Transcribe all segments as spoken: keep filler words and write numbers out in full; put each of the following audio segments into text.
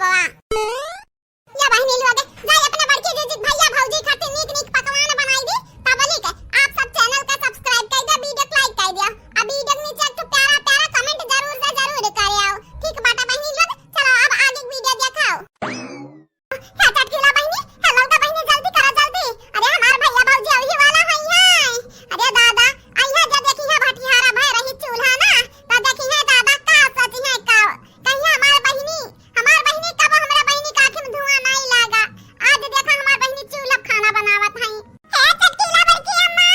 या बहिनी लोग, जाई अपने बड़की जीजी भैया भौजी खातिर नीक नीक पकवान बनाई दी। तब बोली के आप सब channel का subscribe कर दे, video like कर दिया। अब video के नीचे एक ठो प्यारा प्यारा comment जरूर से जरूर करे आओ। ठीक बाटा बहिनी लोग, चलो अब आगे video देखाओ। हे चटकीला बहिनी, हे ललका बहिनी, जल्दी करा जल्दी। अरे हमार भैया भौजी अवही वाला है। अरे दादा, अइहा जब देखी है भटियारा भय रही चूल्हा ना, तो देखी है दादा का सची है का। कहिया हमार बहिनी, हमार बहिनी कब हमरा बहिनी का आँखी में धुआं नाई लागा। आज देखा हमार बहिनी चूल्हा खाना बनावत हई। हे चटकीला बड़की अम्मा,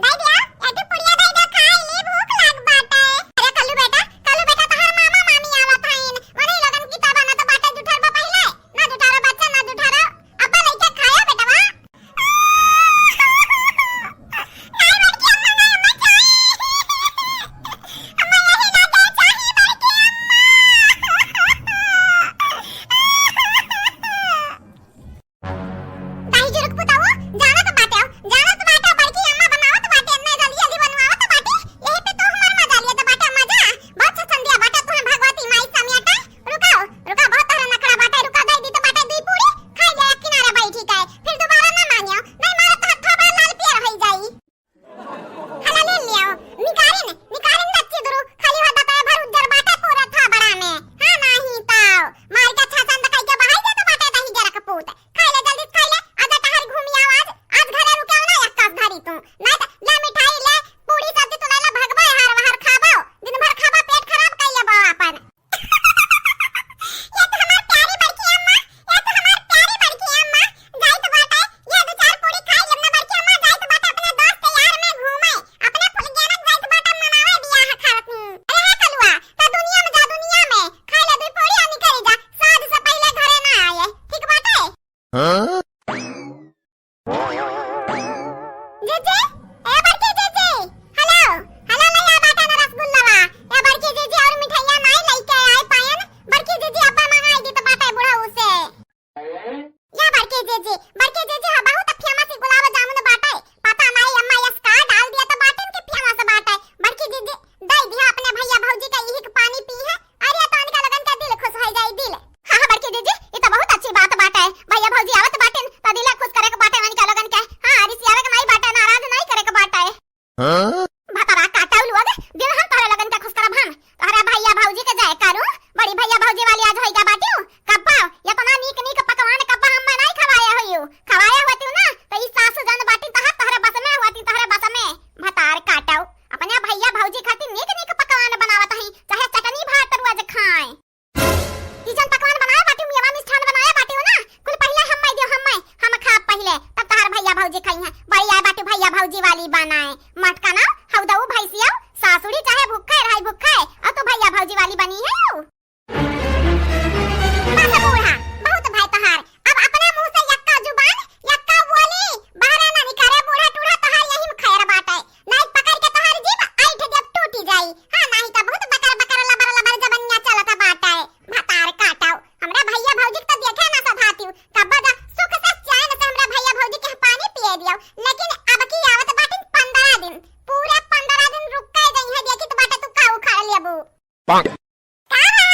दे दिया, एक ठो पुड़िया दे दे, खाई ली, भूख लाग बाटे। अरे कल्लू बेटा, कल्लू बेटा, तोहार मामा मामी आवत हईन, उन्हीं लोगन की तब ना तो बाटे जुठर बा पहिले, ना जुठारो बच्चा, ना जुठारो अब्बा लइका खाया बेटवा। दाई जुरुक पुताऊ, जानत बाटे, जानत बाटे, बड़की अम्मा बनावत बाटे, इतना जल्दी जल्दी बनवावत बाटे, यही पे तो हमार मजा लिया तो बाटे मजा। बहुत संध्या बाटे, तुहां भगवती माई समियाटा। रुकाओ, रुका, बहुत तोहरा नखरा बाटे, रुका, दे दी तो बाटे दुई पूरी, खाई ले एक किनारे बैठी के, फिर दोबारा ना मानियो, नहीं मारो तो हथवा बड़ा लाल पियर होई जाई। हला ले लियो, निकारिन, निकारिन बच्ची दुरु, खाली हो बताए भर उज्जर बाटे पूरा था बड़ा में। हाँ, नाही ताव, मार के छसन त कई के बहाई दे तो बाटे दही जरा कपूत। खाई ले जल्दी से खाई ले, आजा टहर घूमी आओ आज, आज घरे रुके ना एक कास धरी तू। नहीं तो ले मिठाई ले, पूरी सब्जी तू ले ले भगबो, हर वहर खाबो, दिन भर खाबो, पेट खराब कर लेबो अपन। ये तो हमार प्यारी बड़की अम्मा, ये तो हमार प्यारी बड़की अम्मा, जाइत बाटे, ये दो चार पूरी खाई लेब ना बड़की अम्मा, जाइत बाटे अपने दोस्त यार में घूमे, अपने फुलगेनक जाइत बाटे मनावे बियाह खावत। अरे हे कलुआ, तो दुनिया में जा, दुनिया में, खाई ले दो पूरी और निकल जा, साँझ से पहिले घरे ना आए, ठीक बाटे? हाँ? जीजी, ए बड़की जीजी, हेलो, हेलो, ले आ बाटा ना रसगुल्लावा, ए बड़की जीजी और मिठाइया नाई लइके आए पायन, बड़की जीजी अब्बा मंगाई दी तो बाटे बुढ़ऊ से। या बड़की जीजी, बड़की जीजी, हाँ, बहुत famous ही गुलाब जामुन बाटे, पता नाई अम्मा यस का डाल दिया तो बाटे इनके famous बाटे, बड़की जीजी, दे दिया अपने भैया भौजी का यही के पानी पी है, अरे तो इनका लगन का दिल खुश हो जाई दिल। हाँ, हाँ, बड़की जीजी, ई तो बहुत अच्छी बात बाटे। भैया भौजी आवत बाटिन, तो दिल खुश करे के बाटे इनका लगन के। हाँ, रिसियावे के नाई बाटे, नाराज नाई करे के बाटे। हाँ? भतरा काटउ लोग, दिन हम तोहरे लगन के खुश करब हम। तोहरे भैया भौजी के जय करू, बड़ी भैया भौजी वाली आज होइगा बाटिउ। कब्बा, इतना नीक नीक पकवान कब्बा हम नाई खवाए होइउ। खवाए होतिउ ना, तो ई सासु जन बाटिन तोहर, तोहरे बस में होती, तोहरे बस में। भतार काटउ, अपने भैया भौजी खातिर नीक नीक पकवान बनावत हई, चाहे चटनी भात रोज खाए। ई जन पकवान बनाए बाटी, मेवा मिष्ठान बनाए बाटी हो ना, कुल पहिले हम्मै दियो, हम्मै, हम खाब पहिले, तब तोहार भैया भौजी खइहें। बड़ी आए बाटी भैया भौजी वाली बनाए, मटका ना, हौदऊ भैंसिया, सासुड़ी चाहे भूखे रहे भूखे, और तू भैया भौजी वाली बनी है। बस बूढ़ा, बहुत भय तोहार, अब अपने मुंह से यक्का जुबान, यक्का बोली, बाहर ना निकाले, बूढ़ा टूढ़ा तोहार यही में खैर बाटे। नाई पकड़ के तोहार जीभ ऐंठ देब टूटी जाई। हाँ, नाहीं त बहुत बकर बकर लबर लबर जबनिया चलत बाटे। भतार काटउ। हमरा भैया भौजी के त देखे ना सधातिउ। कब्बा जा सुख से चैन से हमरा भैया भौजी के पानी पिए दियो। लेकिन अब की आवत बाटिन पन्द्रह दिन। पूरे पन्द्रह दिन रुक के जइहे, देखी त बाटे तू का उखाड़ लेबू। का भा? का भा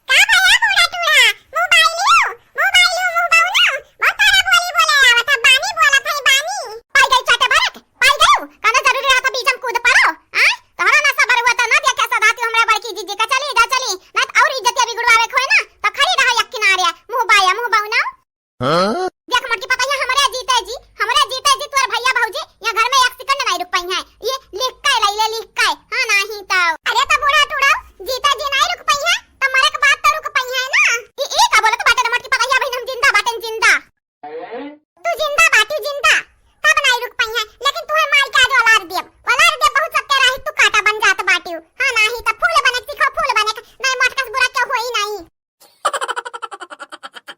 ए बूढ़ा टूढ़ा? मुँह बाई लियो? मुँह बाई लियो, मुँह बाऊ ना? बहुत सारा बोली बोले आवत है, बानी बोलत है, बानी। पाई गई चाटे बरक, पाई गई। कौनो जरूरी रहा था बीच में कूद पड़ो, हाँ? तोहरा ना सबर हुआ तो ना देखे सधातिउ हमरा बड़की जीजी का, चली जा चली, ना तो और इज्जतिया बिगड़वावे खोए ना, तो खड़ी रहो एक किनारे, मुँह बाया, मुँह बाऊ ना। हाँ?